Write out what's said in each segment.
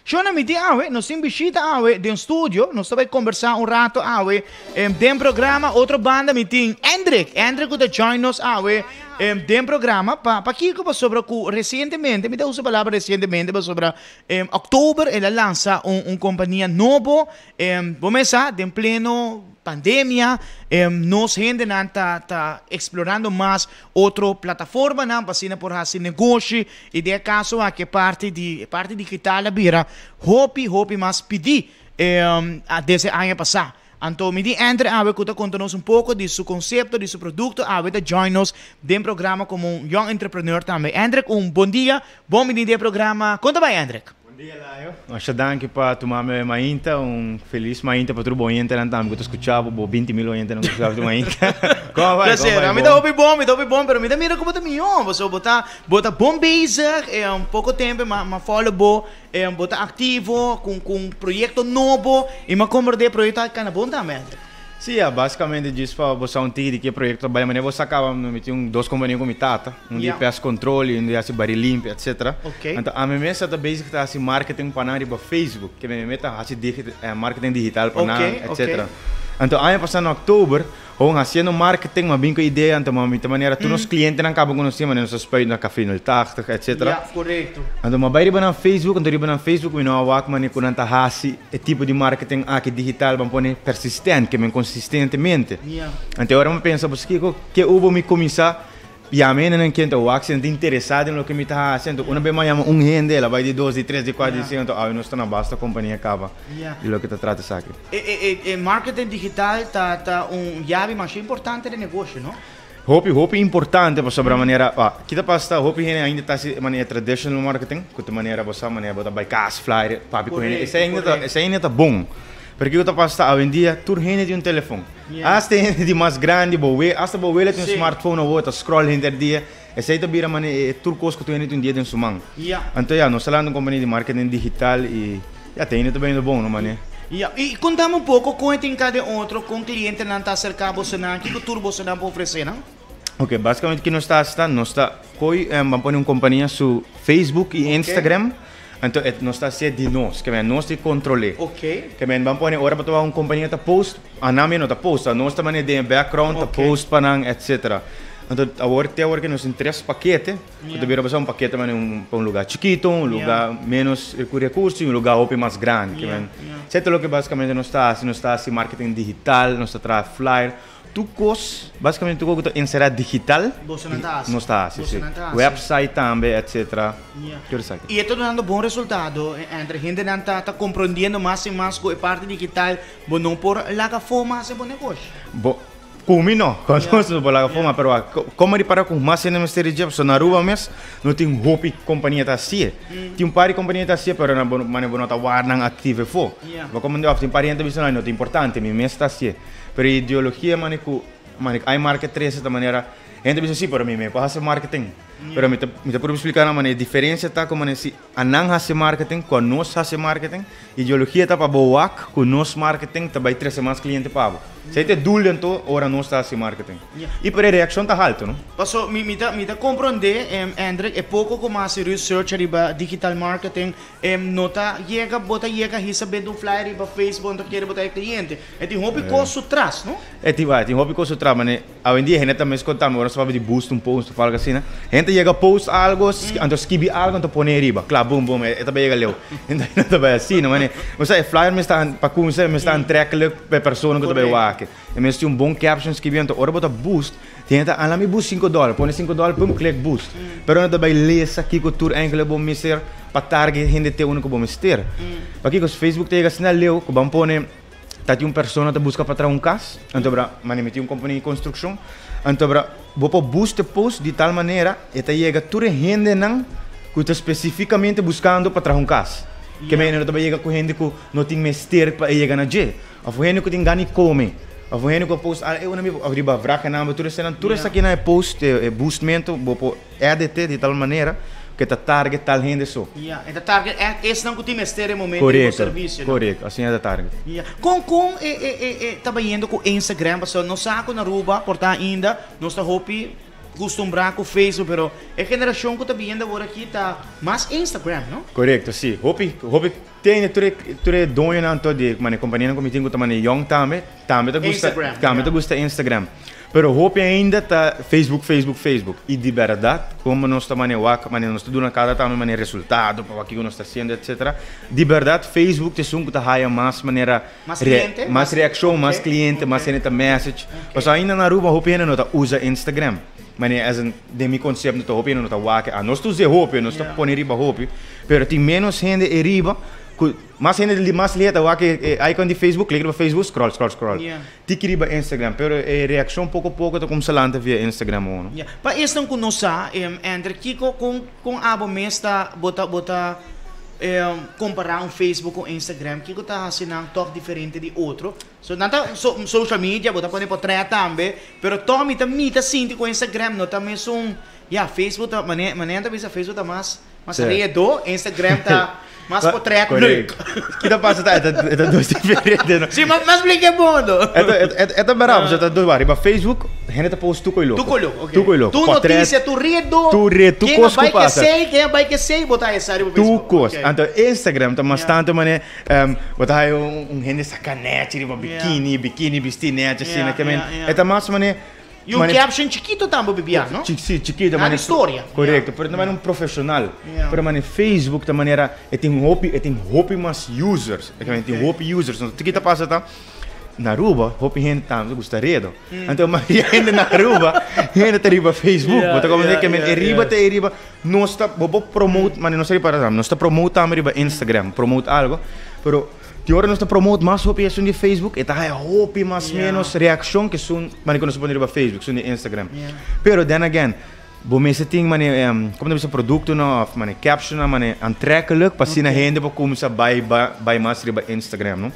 Shona mi tin awe, nos tin bishita awe den studio, nos ta bai kombersá un rato awe den programa. Otro banda mi tin Endrick, Endrick ku ta join nos awe den programa. Pa pakiko? Pasobra ku resientemente, mi ta usa e palabra resientemente pasobra oktober el a lansa un kompania nobo. Bo mes sa den pleno pandemia nos hendenan ta ta eksplorando mas otro plataformanan pa asina por hasi negoshi i den e kaso aki e parti di e parti digital a bira hopi hopi mas pidi desde aña pasá. Anto mi di Andre awe ku ta konta nos un poko di su konsepto di su produkto awe ta join nos den programa komo un young entrepreneur tambe. Andre un bon dia, bon bini den e programa. Kon ta bai Andre? Bon dia Layo, masha danki pa tuma mi mainta, un felis mainta pa tur bo oyentenan tambe ku ta skucha bo, bo 20 mil oyentenan ku ta skucha bo tur mainta. Komo bai? Placer, ami ta hopi bon, mi ta hopi bon, pero mi ta mira ku bo ta mihó, pasobra bo ta bo ta bon bezig, e un poko tempu mi a follow bo, e bo ta aktivo ku ku un proyekto nobo i mi a komprende e proyekto a kana bon tambe. Sí, ya, básicamente djis pa bo sa un tiki di ke proyecto ta bai. Manera bo sa caba, mi tin un dos compania cu mi tata. Un di pest control y un di haci bari limpia, etcetera. Anto ami mes ta bezig ta haci marketing pa nan riba Facebook. Ke mi mes ta haci marketing digital pa nan, etcetera. Anto aña pasa na october, hon haciendo marketing, mi a bin cu e idea, anto mi ta manera tur nos clientenan caba conoci, manera nos ta spuit na Café Nul Tachtig, etcetera. Anto mi a bai riba nan Facebook, anto riba nan Facebook mi no a wak manera cu nan ta haci. E tipo di marketing aki digital ban pone persistent, ke men konsistentemente. Anto ora mi pensa pues kiko ke ubo mi kuminsá yama hendenan kende ta wak si nan ta interesá den loke mi ta hasi. Anto una bes mi a yama un hende, el a bai di dos, di tres, di kuater, di sinku, anto awe nos ta na basta kompania kaba di loke ta trata esaki. E marketing digital ta un yabi masha importante den negoshi, no? Hopi hopi importante pasobra manera kita pasa ta hopi hende ainda ta hasi manera traditional marketing ku ta manera bo sa manera bo ta bai kas flyer papia ku hende esei ainda ta esei ainda ta bon pero kiko ta pasa ta awendia tur hende tin un telefon asta e hende di mas grandi bo we asta bo wela tin un smartphone awor ta scroll henter dia esei ta bira manera e tur kos ku tur hende tin un dia den su man anto ya nos ta lanta un kompania di marketing digital i ya te ainda ta bayendo bon no mane. Ya, i kontami un poko kon e tin kada e otro, kon klientenan ta aserká bosonan, kiko tur bosonan por ofresé nan? Ok, basikamente ki nos ta hasi ta, nos ta koi, ban pone un kompania su Facebook i Instagram, anto e nos ta hasié di nos, ke men nos di kontrol'é. Ok. Ke men ban pone ora bo ta wak un kompania ta post, anan mi no ta post, nos ta manera den e background ta post pa nan, etcetera. Anto awor te awor ke nos tin tres pakete. Ku ta bira pasá un pakete manera un pa un lugá chikitu, un lugá ménos ku rekurso i un lugá hopi mas grandi. Ke men esei ta loke basikamente nos ta hasi, nos ta hasi marketing digital, nos ta traha flyer, tur kos, basikamente tur kos ku ta enserá digital nos ta hasi, si. Website tambe etcetera, tur esaki. I e ta dunando bon resultado, entre hendenan ta komprondiendo mas i mas ku e parti digital bo no por laga afó mas den bo negoshi. Bo. Ku mi no, ku nos no por laga fuma, pero komo ripara ku mas hende mester di dje, pasobra na Aruba mes no tin hopi kompania ta hasié. Tin un par di kompania ta hasié, pero nan manera bo no ta wak nan aktivo efo. Bo komo òf tin par di hende ta bisa no ta importante, mi mes ta hasié. Pero e ideologia manera ku manera ku iMarket trese ta manera hende ta bisa si, pero mi mes por hasi marketing. Pero mi ta mi ta purba splika nan manera e diferensia ta ku manera si anan hasi marketing ku anos hasi marketing, ideologia ta pa bo wak ku nos marketing ta bai trese mas kliente pa bo. Esei ta e doel anto ora nos ta hasi marketing. I pero e reakshon ta haltu no. Paso mi mi ta mi ta komprondé Hendrik e poko ku mi a hasi research riba digital marketing no ta yega bo ta yega hisa bende un flyer riba Facebook anto kere bo ta e kliente. E tin hopi kos su tras no. E tin e tin hopi kos su tras mane Awendia hende ta mes konta mi ora nos ta papia di boost un post of algo asina. Hende ta yega post algo, anto skibi algo anto pone ariba. Kla bum bum e ta bai yega leu. Hende no ta bai asina mane. Osea e flyer mester ta pa kumsa e mester ta aantrekkelijk pa e persona ku ta bai wak. E mester tin un bon caption skibi anto ora bo ta boost tin hende ta a lami boost sinku dòler pone sinku dòler pum klik boost. Pero no ta bai lesa kiko tur enkele bo mester pa target hende te unda ku bo mester. Pakiko Facebook ta yega asina leu ku ban pone. Ta tin un persona ta buska pa traha un kas, anto bra mane mi tin un kompania di konstrukshon, anto bra bo por boost e post di tal manera e ta yega tur e hendenan ku ta spesifikamente buskando pa traha un kas. Ke manera no ta bai yega ku hende ku no tin mester pa e yega na dje, òf un hende ku tin gana di kome, òf un hende ku a post al e una mi òf riba wrak e namba tur eseinan, tur esakinan e post e boostmento bo por edit di tal manera ku e ta target tal hende so. Ya, e ta target ègt esnan ku tin mester e momento di bo servisio, no? Korekto, asina e ta target. Ya. Kon kon e e e e ta bayendo ku Instagram? Pasobra nos sa ku na Aruba por ta ainda nos ta hopi kustumbrá ku Facebook, pero e generashon ku ta biniendo awor aki ta mas Instagram, no? Korekto, si. Hopi, hopi tene tur e, tur e doñonan to di mane kompanianan ku mi tin ku ta mane yong tambe, tambe ta gusta, Instagram, tambe ta ya. gusta Instagram. Pero hopi ainda ta Facebook, Facebook, Facebook. I di bèrdat, komo nos ta mane wak, mane nos ta duna kada tambe mane resultado pa wak kiko nos ta hasiendo etcetera. Di bèrdat Facebook ta esun ku ta haya mas manera Mas cliente? Mas reaccion, mas cliente, mas hende ta message. Pasobra ainda na Aruba hopi hende no ta usa Instagram. Mane as in, den mi concepto ta hopi hende no ta wak. A nos ta us'e hopi, nos ta pone riba hopi, pero tin menos hende e riba ku mas hende di mas lihe ta wak e icon di Facebook, klik riba Facebook, scroll, scroll, scroll. Tiki riba Instagram, pero e reaccion poko poko ta kumsa lanta via Instagram awor, no? Pa esnan ku no sa, Ender, kiko kon kon abo mes ta bo ta bo ta kompará un Facebook ku Instagram, kiko ta hasi nan tòg diferente di otro? So nan ta social media, bo ta pone potrèt tambe, pero tòg mi ta mi ta sinti ku Instagram no ta mesun, ya, Facebook ta manera manera nan ta bisa Facebook ta mas mas redo, Instagram ta mas potrèt leuk. Ki ta pasa ta e ta dos diferente no. Si, mas splika e modo. E ta bèrdat, pasobra ta dos wak. Riba Facebook hende ta post tuko i loko. Tuko i loko, ok. Tuko i loko. Tur notisia, tur redo. Tur redo, tur kos ku pasa. Ken a bai ke sei, ken a bai ke sei, bo ta hesa riba Facebook. Tur kos. Anto Instagram ta mas tantu manera bo ta haya un hende saka nèchi riba bikini, bikini bisti nèchi asina. Ke men e ta mas manera. Y un caption chikito tambe bibia, no? Si, chikito. Nada historia. Korekto, pero ta manera un profesional. Pero manera Facebook ta manera e tin hopi, e tin hopi mas users. E tin hopi users. Entonces ki ta pasa ta, na Aruba hopi hende tambe ta gusta redo. Anto mayoria hende na Aruba, hende ta riba Facebook. Bo ta comprende ke men e riba ta e riba. Nos ta, bo por promote, manera nos ta riba Instagram, nos ta promote tambe riba Instagram, promote algo, pero Di ora nos ta promote mas hopi esun di Facebook, e ta haya hopi mas menos reaccion ke esun manera ku nos ta pone riba Facebook, esun di Instagram. Pero then again, bo mester tin manera, komo ta bisa, produktonan òf manera captionnan manera aantrekkelijk pa asina hende por kuminsá bai bai mas riba Instagram, no?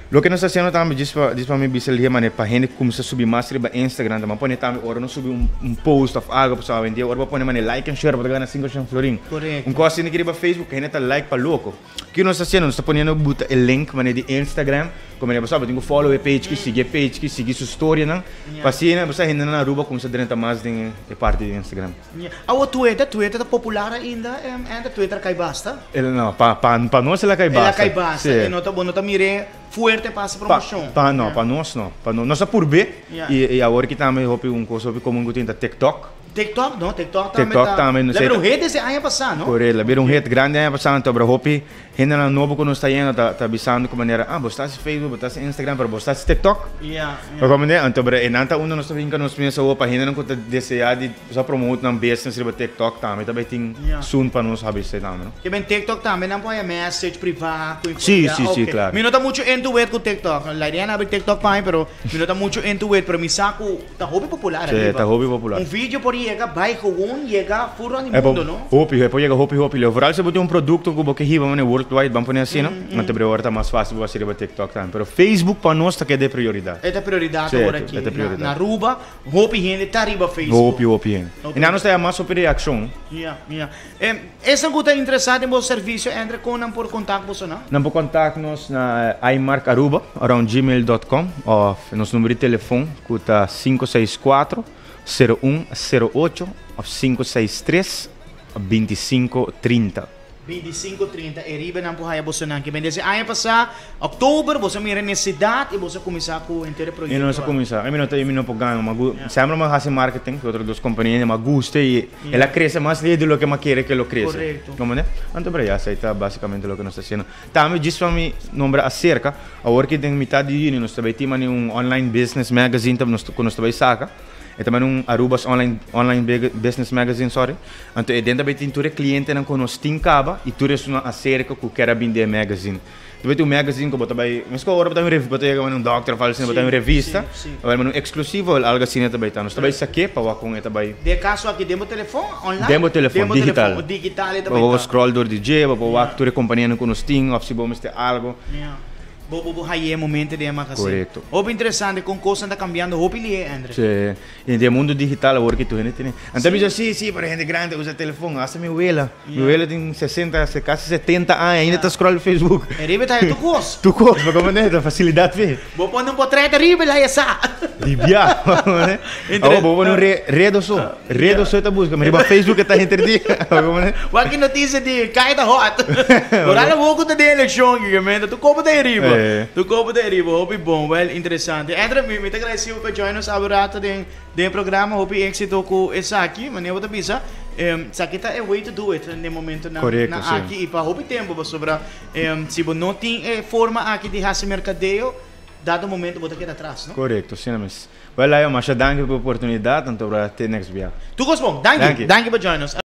Loke nos ta hasiendo tambe djis pa djis pa mi bisa lihe manera pa hende kuminsá subi mas riba Instagram ta pone tambe ora nos subi un post òf algo pasobra awendia ora bo pone manera like en share bo ta gana 5 florin. Un kos asina ki riba Facebook hende ta like pa loko. Kiko nos ta hasiendo? Nos ta poniendo buta e link manera di Instagram, ku manera bo sa bo tin ku follow e page ki, sigui e page ki, sigui su storianan, pa asina bo sa hendenan na Aruba kumsa drenta mas den e parti di Instagram. Awo Twitter, Twitter ta popular ainda Ender? Twitter a kai basta? No, pa pa nos el a kai basta. El a kai basta, e no ta bo no ta mir'é fuerte pa hasi promocion. Pa no, pa nos no, pa nos, nos a purb'é i awor ki tambe hopi un kos hopi komun ku tin ta TikTok. TikTok no, TikTok tambe TikTok ta. Tambe, no La sé. bira un hit desde aña pasá, no? Correcto, la bira un hit grandi aña pasá, anto abra hopi hendenan nobo ku nos ta yendo ta ta bisando ku manera, ah, bo ta hasi Facebook, bo ta hasi Instagram, pero bo ta hasi TikTok? Ya, ya. Bo comprende? Anto abra enan ta unda nos ta hinka nos mes awor pa hendenan ku ta desea di sa promote nan business riba TikTok tambe ta bai tin soon pa nos habi esei tambe, no? Ke ben TikTok tambe nan por haya message privá ku info. Sí, Ya, sí, sí, ok. claro. Mi no ta mucho into it ku TikTok. Laidiana a habri TikTok pa mi, pero mi no ta mucho into it, pero mi sa ku Ta hopi popular Sí, ariba. ta hopi popular. Un video por yega bai gewoon yega fur rond di E por mundo, no? hopi, e por yega hopi hopi leu. Vooral si bo tin un producto ku bo ke hiba mane worldwide, ban pone asina, anto bre ora ta mas fácil bo hasi riba TikTok tambe. Pero Facebook pa nos ta keda e prioridat. E ta prioridat Sí, awor e aki. ta prioridat. Na Aruba hopi hende ta riba Facebook. Hopi, hopi hende. Hopi I nan nos ta haya mas hopi reakshon. Ya, ya. Esnan ku ta interesá den bo servisio, Endre, kon nan por kontak boso nan? Nan por kontak nos na imarkaruba@gmail.com òf nos number di telefon ku ta 564 0108 òf 563 2530. 2530 e riba nan por haya boso nan. Ke bendesí aña pasá, Oktober, boso a mira necesidad y boso a cuminsa cu henter e proyecto. Y nos a cuminsa. Mi no ta, mi no por gana. Ma gu, semper mi a haci marketing cu otro dos compania, mi a gusta y el a crece mas ley di loke mi a kere cu el lo crece. Correcto. Comprende? Anto pero ya, esey ta basicamente loke nos ta haciendo. Tambe djis pa mi nombra acerca, awor ki den mitad di juni nos ta bay tin mane un online business magazine ta nos cu nos ta bay saca. E ta mane un Aruba's online, online business magazine, sorry. Anto e den ta bay tin tur e clientenan cu nos tin caba y tur esunnan acerca cu kier a binde e magazine. Ta bay tin un magazine cu bo ta bay, mesco ora bo ta bay un revi, bo ta yega un dokter of algo asina, bo ta bay un revista, bo ta bay un exclusivo of algo asina ta bay ta. Nos ta bay sak'é pa wak con e ta bay. Den e caso aki den bo telefon, online? Den bo telefon, digital. Den bo telefon, digital e ta bay Bo ta. por scroll door di dje, bo por wak tur e companianan cu nos tin of si bo mester algo. Bo bo bo haye momento den magazine. Correcto. Hopi interesante con cosnan ta cambiando hopi lihe, Andre. Sí. Y den mundo digital awor ki tur hende tene. Antes mi bisa, sí, sí, pero hende grande usa telefon. Hasta mi wela. Mi wela tin 60, casi 70 aña, ainda ta scroll Facebook. E riba ta tu cos. Tu cos, pa como ta facilidad fe. Bo pone un portret riba y la sa. Di bia. Awor bo pone un re, redo so. Redo so ta busca, maar riba Facebook ta henter dia. Wak ki noticia di kai ta hot. Ora la woku ta den election ki gemeente, tu kopo ta riba. Tu kopo ta riba, hopi bon, wel interesante. Andrew, mi, mi ta agradecido pa join nos awe rato den den programa, hopi éxito ku esaki, manera bo ta bisa, esaki ta e way to do it den momento na, Correcto, na sí. aki y pa hopi tempo pasobra si bo no tin e forma aki di hasi mercadeo, dado momento bo ta keda atras, no? Correcto, asina mes. Wel Leo, masha danki pa e oportunidad, anto bra te next bia. Tu kos bon, danki, Danki. danki pa join nos.